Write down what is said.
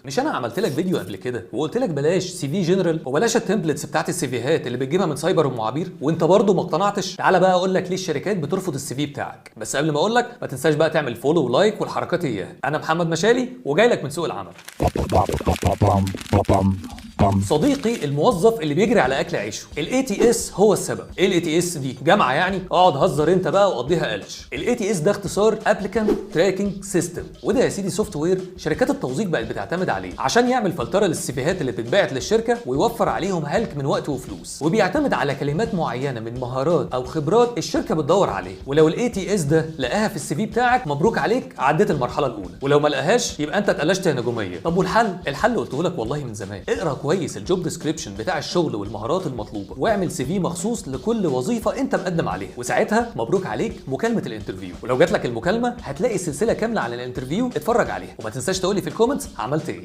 مش انا عملت لك فيديو قبل كده وقلت لك بلاش CV general وبلاش ال templates بتاعت ال CV هات اللي بتجيبها من سايبر ام عبير، وانت برضو ما اقتنعتش؟ تعالى بقى اقول لك ليه الشركات بترفض ال CV بتاعك. بس قبل ما اقول لك ما تنساش بقى تعمل follow و like والحركات اياها. انا محمد مشالي وجاي لك من سوق العمل. صديقي الموظف اللي بيجري على اكل عيشه، ال ATS هو السبب. ايه ال ATS دي؟ جامعه يعني؟ اقعد هزر انت بقى وقضيها قلش. ال ATS ده اختصار applicant tracking system، وده يا سيدي software شركات التوظيف بقت بتعتمد عليه عشان يعمل فلترة لل CV هات اللي بتتبعت للشركة ويوفر عليهم هلك من وقت وفلوس، وبيعتمد على كلمات معينة من مهارات او خبرات الشركة بتدور عليها. ولو ال ATS ده لقاها في ال CV بتاعك مبروك عليك، عديت المرحلة الاولى، ولو ما لقاهاش يبقى انت اتقلشت يا نجوميه. طب والحل؟ الحل قلته لك والله من زمان، اقرا كويس ال job description بتاع الشغل والمهارات المطلوبة، واعمل CV مخصوص لكل وظيفة انت مقدم عليها، وساعتها مبروك عليك مكالمة ال interview. ولو جات لك المكالمة هتلاقي سلسلة كاملة عن ال interview، اتفرج عليها، وما تنساش تقولي في ال comments عملت ايه.